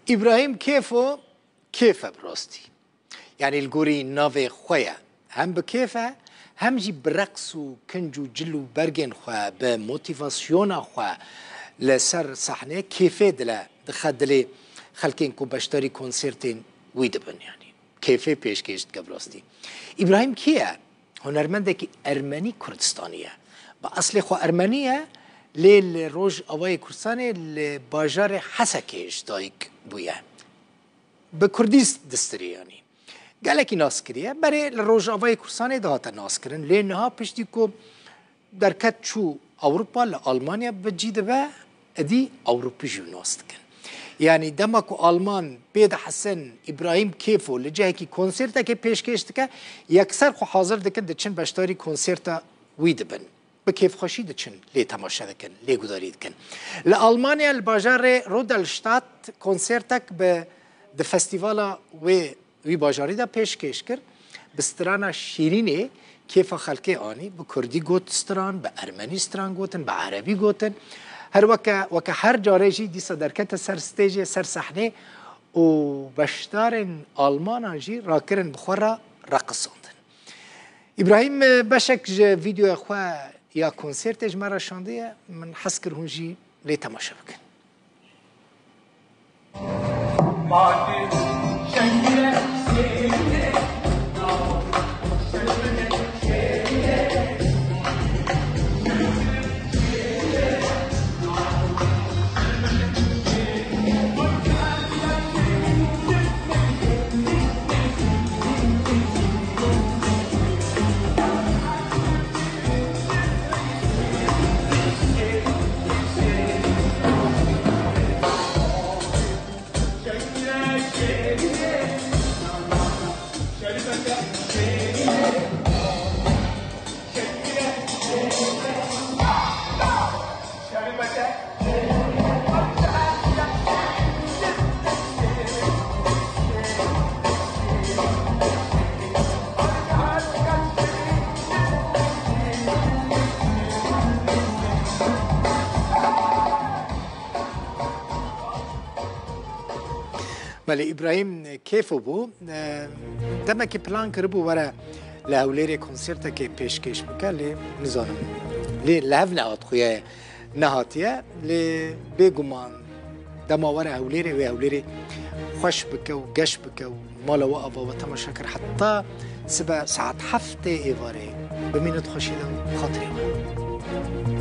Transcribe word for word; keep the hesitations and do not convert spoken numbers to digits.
Îbrahîm Kêfo, kêf e bi rastî. Yanî li gorî navê xwe ye. Hem bi kêf e, hem jî bi reqs û kinc û cil û bergên xwe, bi motîvasyona xwe li ser sahnê kêfê dile, dixe dilê xelkên ku beşdarî konsertên wî dibin yanî. Kêfê pêşkêş dike bi rastî. Îbrahîm kî ye? Hunermendekî ermenî Kurdistanî ye. Bi eslê xwe ermenî ye, lê li Rojavayê Kurdistanê li bajarê Hesekê ji dayik bûye. Bi kurdî distirê yanî. Gelekî nas kiriye. Berê li Rojavayê Kurdistanê dihate naskirin. Lê niha piştî ku derket çû Ewropa, li Almanya bi cî dibe, êdî Ewropî jî nas dikin. Yanî dema ku Alman pê dihesin Îbrahîm Kêfo li cihekî konsertekê pêşkêş dike, yekser xwe hazir dikin, diçin beşdarî konserta wî dibin. Bi kêfxweşî diçin lê temaşe dikin, lê gudarî dikin. Li Almanya li bajarê Rudolstadt konsertek bi di festîvala wê wî bajarî de pêşkêş kir. Bi strana Şîrînê kêfa xelkê anî, bi kurdî got stran, bi ermenî stran gotin, bi erebî gotin. Her weke, weke her carê jî dîsa derkete ser stêjê, ser sehnê û beşdarên Almanan jî rakirin bi xwe re reqisandin. Îbrahîm, e, beşek ji vîdeoya xwe ya konsertê ji me re şandiye, min hez kir hûn jî lê temaşe bikin. Belê, Îbrahîm Kêfo bû. E, demekî plan kiribû were li Hewlêrê konsertekê pêşkêş bike, lê nizanim. Lê li hev nehat xuya ye, nehatiye. Lê bêguman dema were Hewlêrê, wê Hewlêrê xweş bike û geş bike û mala we ava we temaşe kir. Heta sibe saet heftê êvarê bimînit xweşî de û xatirê we.